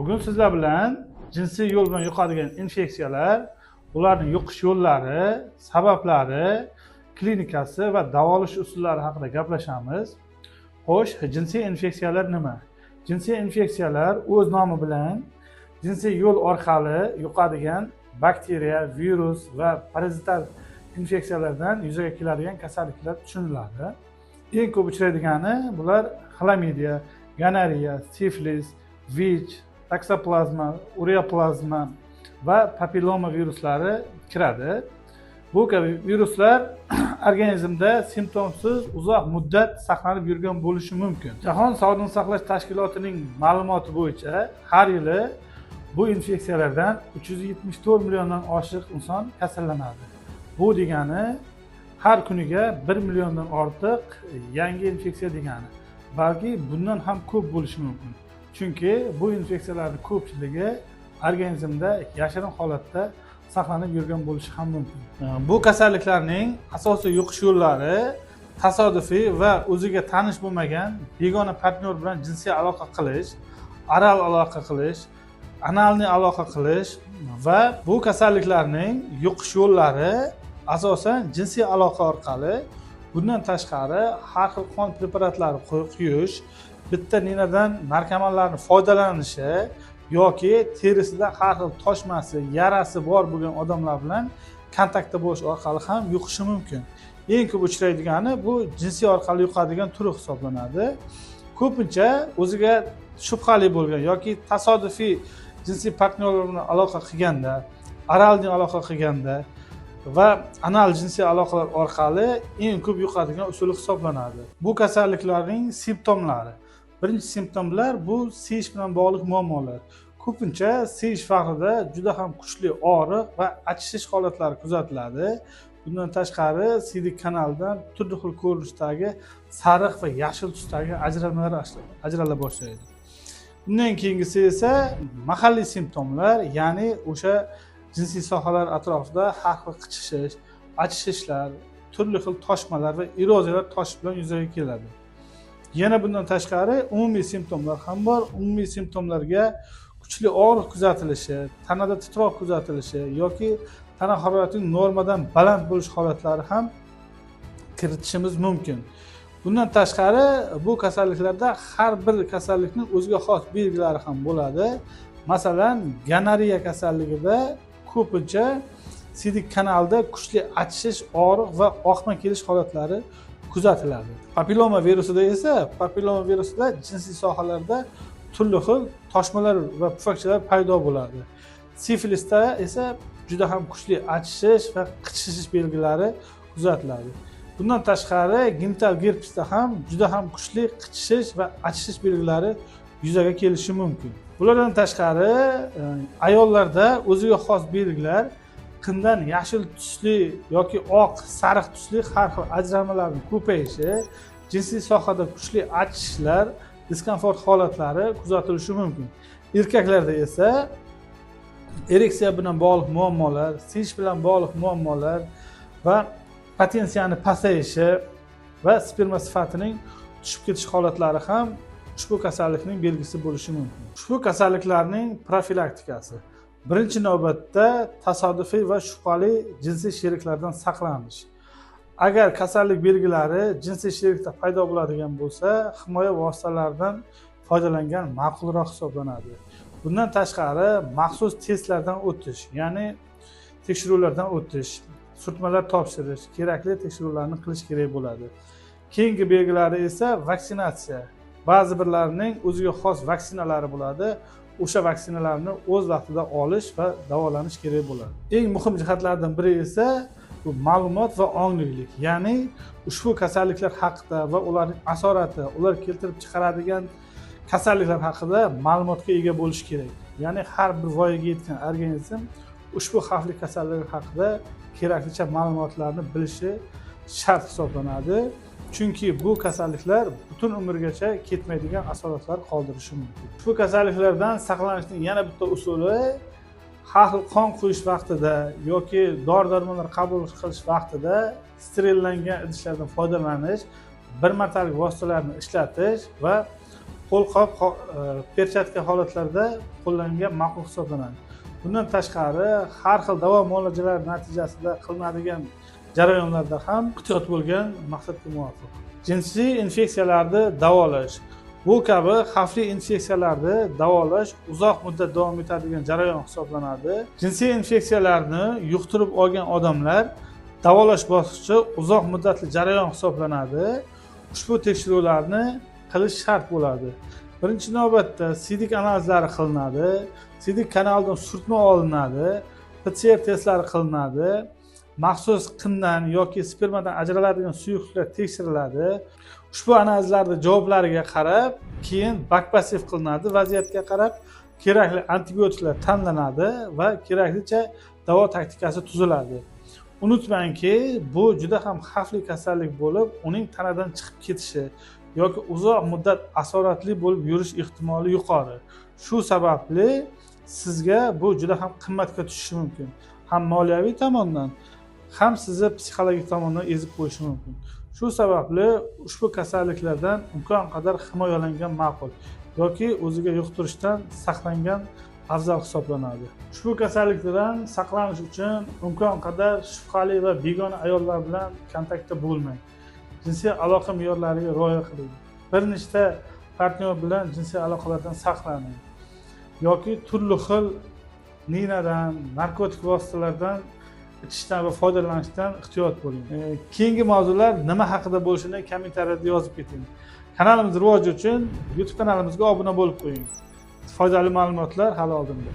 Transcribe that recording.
Bugun sizlar bilan jinsiy yo'l bilan yuqadigan infeksiyalar, ularning yuqish yo'llari, sabablari, klinikasi va davolash usullari haqida gaplashamiz. Xo'sh, jinsiy infeksiyalar nima? Jinsiy infeksiyalar o'z nomi bilan jinsiy yo'l orqali yuqadigan bakteriya, virus va parazitar infeksiyalardan yuzaga keladigan kasalliklar tushuniladi. Eng ko'p uchraydigani bular xlamidiya, gonoreya, siflis, VIH, taksoplazma, ureaplazma va papilloma viruslari kiradi. Bu kabi viruslar organizmda simptomsiz uzoq muddat saqlanib yurgan bo'lishi mumkin. Jahon sog'liqni saqlash tashkilotining ma'lumoti bo'yicha har yili bu infeksiyalardan 374 milliondan oshiq inson kasallanadi. Bu degani har kuniga 1 milliondan ortiq yangi infeksiya degani. Balki bundan ham ko'p bo'lishi mumkin. Chunki bu infeksiyalarning ko'pchiligi organizmda yashirin holatda saqlanib yurgan bo'lishi ham mumkin. Bu kasalliklarning asosiy yuqish yo'llari tasodifiy va o'ziga tanish bo'lmagan begona partnyor bilan jinsiy aloqa qilish, oral aloqa qilish, analniy aloqa qilish va bu kasalliklarning yuqish yo'llari asosan jinsiy aloqa orqali. Bundan tashqari har xil qon preparatlari quyish, bitta ninadan narkomanlarning foydalanishi yoki terisida har xil toshmasi, yarasi bor bo'lgan odamlar bilan kontaktda bo'lish orqali ham yuqishi mumkin. Eng ko'p uchraydigani bu jinsiy orqali yuqadigan turi hisoblanadi. Ko'pincha o'ziga shubhali bo'lgan yoki tasodifiy jinsiy partnyorlar bilan aloqa qilganda, oralniy aloqa qilganda va anal jinsiy aloqalar orqali eng ko'p yuqadigan usuli hisoblanadi. Bu kasalliklarning simptomlari. Birinchi simptomlar bu siyish bilan bog'liq muammolar. Ko'pincha siyish vaqtida juda ham kuchli og'riq va achishish holatlari kuzatiladi. Bundan tashqari siydik kanalidan turli xil ko'rinishdagi sariq va yashil tusdagi ajralmalar ajrala boshlaydi. Undan keyingisi esa mahalliy simptomlar, ya'ni o'sha jinsiy sohalar atrofida har xil qichishish, achishishlar, turli xil toshmalar va eroziyalar toshish bilan yuzaga keladi. Yana bundan tashqari umumiy simptomlar ham bor. Umumiy simptomlarga kuchli og'riq kuzatilishi, tanada titroq kuzatilishi yoki tana haroratining normadan baland bo'lish holatlari ham kiritishimiz mumkin. Bundan tashqari bu kasalliklarda har bir kasallikning o'ziga xos belgilari ham bo'ladi. Masalan, gonoreya kasalligida ko'pincha siydik kanalida kuchli achishish, og'riq va oqma kelish holatlari kuzatiladi. Papilloma virusida esa, papilloma virusida jinsiy sohalarda turli xil toshmalar va pufakchalar paydo bo'ladi. Siflisda esa juda ham kuchli achishish va qichishish belgilari kuzatiladi. Bundan tashqari genital gerpesda ham juda ham kuchli qichishish va achishish belgilari yuzaga kelishi mumkin. Bulardan tashqari ayollarda o'ziga xos belgilar qindan yashil tusli yoki oq, sariq tusli har xil ajralmalarning ko'payishi, jinsiy sohada kuchli achishishlar, diskomfort holatlari kuzatilishi mumkin. Erkaklarda esa ereksiya bilan bog'liq muammolar, siyish bilan bog'liq muammolar va potensiyani pasayishi va sperma sifatining tushib ketish holatlari ham ushbu kasallikning belgisi bo'lishi mumkin. Ushbu kasalliklarning profilaktikasi birinchi navbatda tasodifiy va shubhali jinsiy sheriklardan saqlanish. Agar kasallik belgilari jinsiy sherikda paydo bo'ladigan bo'lsa, himoya vositalaridan foydalangan ma'qulroq hisoblanadi. Bundan tashqari maxsus testlardan o'tish, ya'ni tekshiruvlardan o'tish, surtmalar topshirish, kerakli tekshiruvlarni qilish kerak bo'ladi. Keyingi belgilari esa vaksinatsiya. Ba'zi birlarining o'ziga xos vaksinalari bo'ladi. O'sha vaksinalarni o'z vaqtida olish va davolanish kerak bo'ladi. Eng muhim jihatlardan biri esa bu ma'lumot va onglilik, ya'ni ushbu kasalliklar haqida va ularning asorati, ular keltirib chiqaradigan kasalliklar haqida ma'lumotga ega bo'lish kerak. Ya'ni har bir voyaga yetgan organizm ushbu xavfli kasalliklar haqida keraklicha ma'lumotlarni bilishi shart hisoblanadi. Chunki bu kasalliklar butun umrgacha ketmaydigan asoratlar qoldirishi mumkin. Ushbu kasalliklardan saqlanishning yana bitta usuli har xil qon quyish vaqtida yoki dori-darmonlar qabul qilish vaqtida sterillangan idishlardan foydalanish, bir martalik vositalarni ishlatish va Qo'lqop, perchatka holatlarda qo'llangan ma'qul hisoblanadi. Bundan tashqari har xil davo muolajalari natijasida qilinadigan jarayonlarda ham ehtiyot bo'lgan maqsadga muvofiq. Jinsiy infeksiyalarni davolash. Bu kabi xavfli infeksiyalarni davolash uzoq muddat davom etadigan jarayon hisoblanadi. Jinsiy infeksiyalarni yuqtirib olgan odamlar davolash bosqichi uzoq muddatli jarayon hisoblanadi. Ushbu tekshiruvlarni qilish shart bo'ladi. Birinchi navbatda siydik analizlari qilinadi, siydik kanalidan surtma olinadi, PCR testlari qilinadi, maxsus qindan yoki spermadan ajraladigan suyuqliklar tekshiriladi. Ushbu analizlarning javoblariga qarab keyin bakpasiv qilinadi, vaziyatga qarab kerakli antibiotiklar tanlanadi va keraklicha davo taktikasi tuziladi. Unutmangki, bu juda ham xavfli kasallik bo'lib, uning tanadan chiqib ketishi yoki uzoq muddat asoratli bo'lib yurish ehtimoli yuqori. Shu sababli sizga bu juda ham qimmatga tushishi mumkin. Ham moliyaviy tomondan, ham sizni psixologik tomondan ezib qo'yishi mumkin. Shu sababli ushbu kasalliklardan imkon qadar himoyalangan ma'qul yoki o'ziga yuqtirishdan saqlangan afzal hisoblanadi. Ushbu kasalliklardan saqlanish uchun imkon qadar shubhali va begona ayollar bilan kontaktda bo'lmang. Jinsiy aloqa me'yorlariga rioya qiling. Bir nechta partnyor bilan jinsiy aloqalardan saqlaning yoki turli xil ninadan, narkotik vositalardan ichishdan va foydalanishdan ehtiyot bo'ling. Keyingi mavzular nima haqida bo'lishini kommentariyada yozib keting. Kanalimiz rivoji uchun YouTube kanalimizga obuna bo'lib qo'ying. Foydali ma'lumotlar hali oldinda.